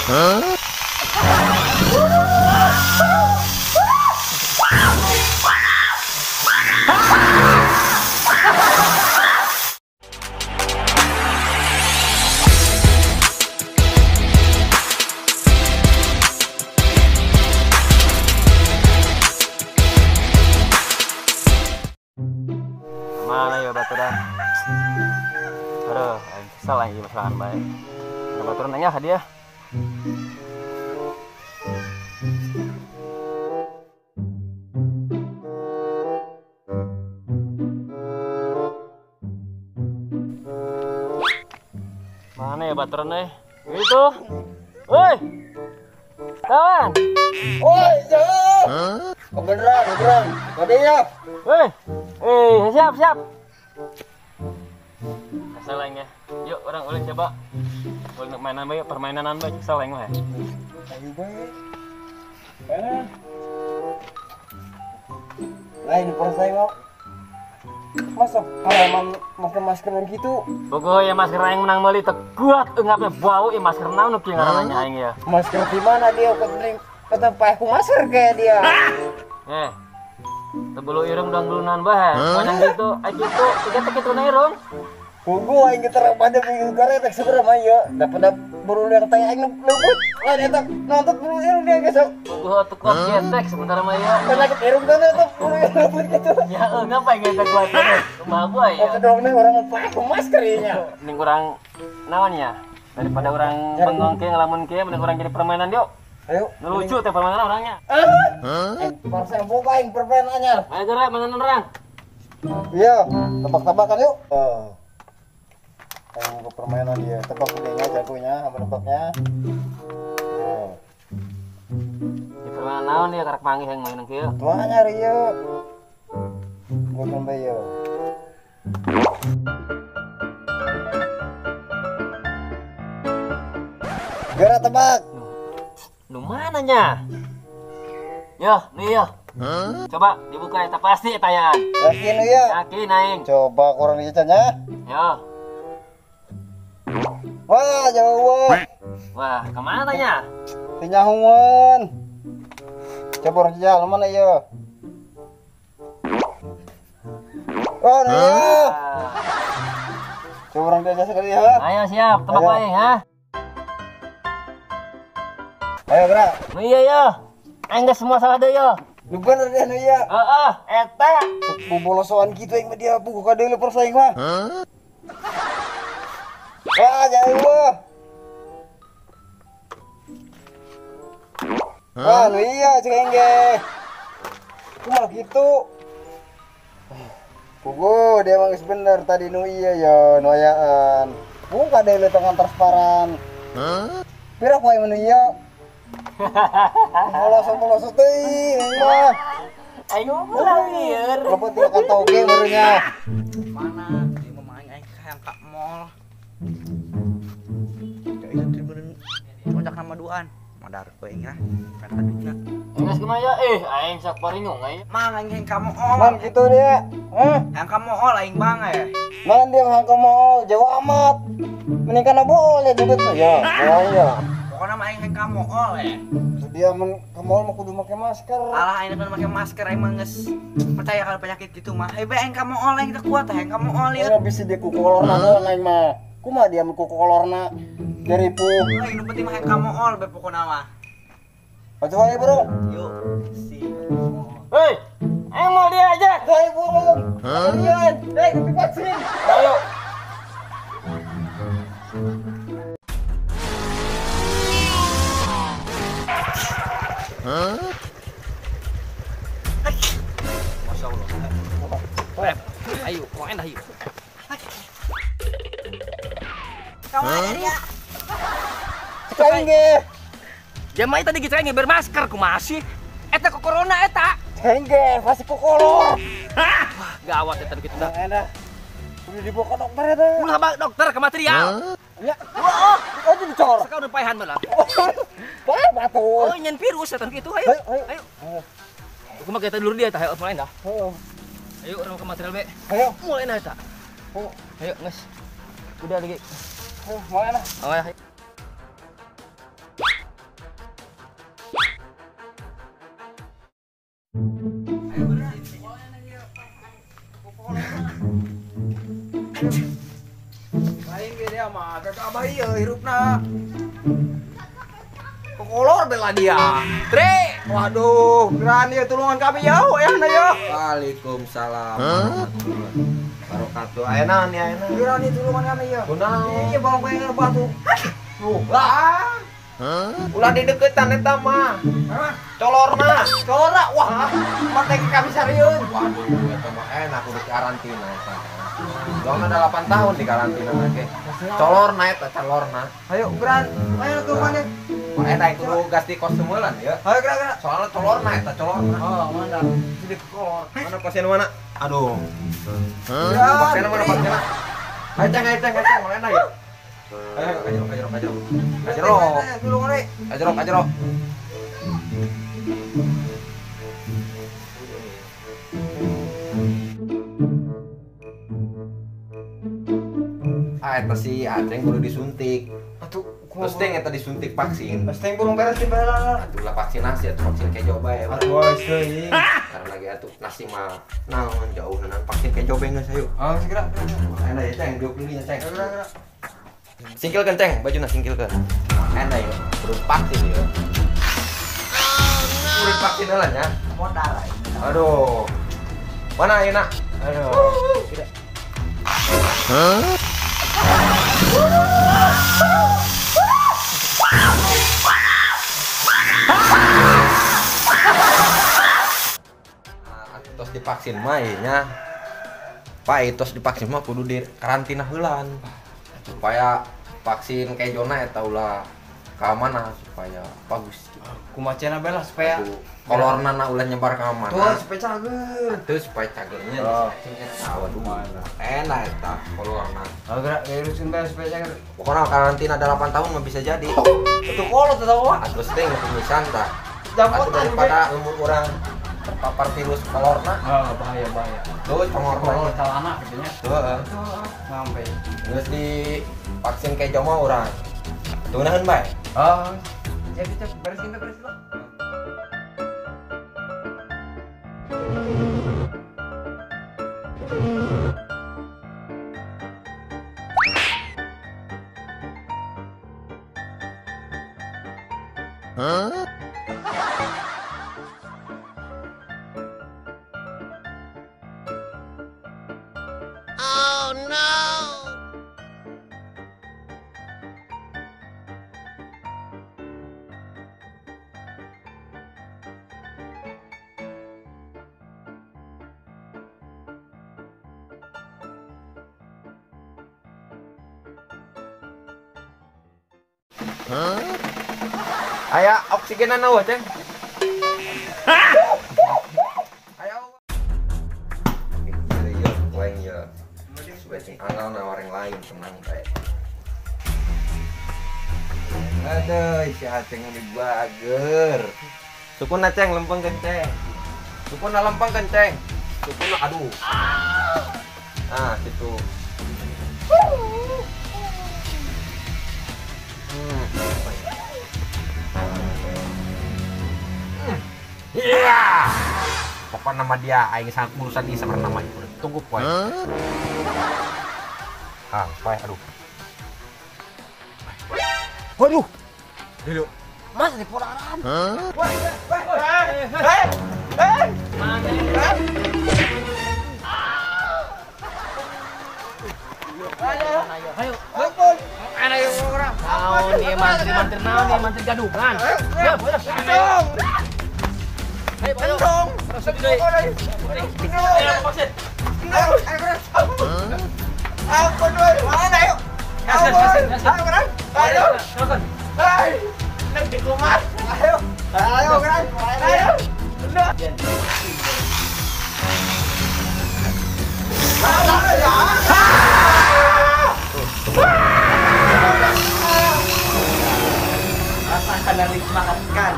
Huh? Mana ya baturan? Aduh, aing kesel aing masalah bae. Ada baturan nanya hadiah. Mana ya baturan eh? Itu. Woi. Kawan. Woi, jauh. Kebeneran, kebeneran. Hadiah. Woi. Siap, siap. Kesel aing ya. Yuk, orang ulin coba. Ulin mainan bae, permainanan bae kesel aing mah. Ayo bae. Mainan. Lain perasaan mau. Masa preman pakai masker gitu? Pokoknya masker aing menang meuli teu kuat eungapnya bau ieu masker naon nu kieu ngaranna aing ya. Masker di mana dia kata pakai masker kayak dia. Eh. Tebulu irung dong dulunan bae. Panjang gitu, ai kitu, tiga teh kitu na irung. Pugu aing kita pada minggu karetek sebenarnya mah ya. Dapat buru yang tanya aing leupeut. Lain eta nonton buru irung dia geus. Pugu atuh kuat getek sebentar mah ya. Penyakit irung kan eta buru irung leupeut gitu. Ya ngapa aing eta kuat teh? Kumaha bae ya. Oke dong nih orang pakai masker ieu nya. Mending urang naon nya? Daripada urang bengong kieu ngelamun kieu mending urang jadi permainan yuk. Ayo. Nu lucu teh permainan orangnya. Hah? Parsa boga aing permainan anyar. Ayo geura mainan urang. Iya, tebak-tebakan yuk. Ayo permainan dia, tebak gedenya jagonya sama nebaknya. Oh. Di permainan naon dia karek panggih yang mainan kieu. Tuh anyar ieu. Bukan bae ieu. Geura tebak. Nu mana nya? Yo, nih yo. Huh? Coba dibuka eta pasti eta ya. Yakin ya? Yakin aing. Coba kurang dicaca. Yo. Wah, jauh. Wah, kemana nya? Tinyahuan. Coba orang jajal mana ya? Oh, iya. Coba orang jajal sekali ya. Ayo siap, tebak aing ha. Ayo gerak. Nu iya yo. Aing geus semua salah deui yo. Nu bener dia nu iya. Heeh, eta. Bobolosoan kitu aing mah dia buku ka deui persaing mah. Wah, jauh. Wah, nu iya cek aing ge. Kumaha kitu? Pugu dia mah geus bener tadi nu iya ya, nu ayaan. Buka deui tangan transparan. Pira ku aing mah nu iya. Moloso-moloso teuing mah. Aing ulah lieur. Leupeut tina katoge meureunnya. Mana ieu mah aing hayang ka mall. Da ieu teh bener kocak nama duaan. Madar aing lah, kata duitna. Geus kumaha ya? Aing sok paringung aing. Mang aing hayang ka mall. Mang kitu dia. Hah? Hayang ka mall aing bang eh. Mana dia hayang ka mall jauh amat. Mending kana bool ya juga tuh ya. Oh iya. Pokoknya mah aing hayang ka mall eh. Dia men ke mall mah kudu make masker. Alah aing kan make masker aing mah geus percaya kalau penyakit gitu mah. Hei bae aing ka mall aing teu kuat hayang ka mall ieu. Bisa dia ku kolorna doang aing mah. Kumaha dia ku kolorna jaripuh. Aing nu penting mah hayang ka mall bae pokona mah. Atuh ayo bro. Yuk si. Hei, aing mau dia aja. Ayo burung. Hah? Hei, kopi vaksin. Ayo. Huh? Masya Allah. Ayo, mau enak ayo. Kamu ada dia. Ceng ge. Jamaah tadi gitu aing bermasker kumaha sih? Eta ku corona eta. Ceng ge, pasti ku kolor. Wah, gawat eta kitu dah. Enak. Udah dibawa ke dokter eta. Ulah bawa dokter ke material. Ya. Wah, aja dicor. Sekarang udah paehan malah. Wah, batu. Oh, nyen virus eta kitu ayo. Ayo. Kumaha kita dulu dia tah, ayo mulai dah. Heeh. Ayo urang ke material be. Ayo. Mulai nah eta. Ayo, geus. Udah lagi. Ayo, mulai nah. Oh, ayo. abah ieu hirupna. Kokolor bela dia. Tri, waduh, geran ieu tulungan kami jauh ya na yo. Waalaikumsalam. Barokatuh. Aya naon ya aya naon? Geran ieu tulungan kami ieu. Kunaon? Iya bawang pengen batu. Tuh, lah. Ulah dideketan eta mah. Colorna, colorna. Wah, mate kami sarieun. Waduh, eta mah enak kudu karantina eta. Dong ada 8 tahun di karantina ge. Colorna eta colorna. Ayo geran, ayo tulungan. Wah, eta kudu gas di kos semulan ya. Ayo geran geran. Soalnya colorna eta colorna. Oh, mana? Jadi kolor. Mana pasien mana? Aduh. Pasien mana pasien? Ayo ceng, ayo ceng, ayo ceng, mana ya? Ayo, ayo, ayo, ayo. Ayo, ayo, ayo. Ah, eta si Aceng kudu disuntik. Atuh, terus teh eta disuntik vaksin. Terus teh burung beres di bala. Atuh lah vaksinasi atuh vaksin kejo bae. Atuh euy. Karena lagi atuh nasi mah naon jauh naon vaksin kejo bae geus ayo. Oh, segera. Enak ya Ceng, duduk dulu ya Ceng. Singkilkan Ceng, bajuna singkilkan. Enak ya, kudu vaksin ya. Kudu vaksin heula nya. Modal. Aduh. Mana ayeuna? Aduh. Tidak. Hah? Tos divaksin mah nya. Pak, tos divaksin mah kudu di karantina heulan. Supaya vaksin kejona eta ulah ka mana supaya bagus gitu. Kumaha cenah bae lah supaya kolorna na ulah nyebar ka mana. Tuh supaya cager. Tuh supaya cagernya divaksin eta waduh. Enak eta kolorna. Oh gerak diurusin bae supaya cager. Pokoknya karantina 8 tahun mah bisa jadi. Itu kolot eta mah. Atuh teh kumisan tah. Atuh daripada umur urang terpapar virus kolorna. Oh, bahaya bahaya. Tuh congor kolor celana gitu nya. Heeh. Sampai. Terus di vaksin kejo mah urang. Tuh nahan bae. Oh, siap siap beresin beresin lah. Huh? Oh no. Huh? Aya oksigenan eueuh, Ceng. Aya. Ieu poeng ieu. Supaya cing angel nawar yang lain tenang bae. Aduh, si Aceng ini bager. Sukuna Ceng lempeng kenceng. Sukuna lempeng kenceng. Sukuna aduh. Nah, situ. Iya. Pokoknya nama dia aing sangat urusan ini sama nama itu. Tunggu poe. Ah, poe aduh. Waduh. Dulu. Mas di polaran. Wah, wah, hei. Hei. Ayo. Ayo. Ayo orang. Naon ieu mantri-mantri naon ieu mantri gadungan. Ya, boleh. Ayo, dong. Rasakan nikmatkan.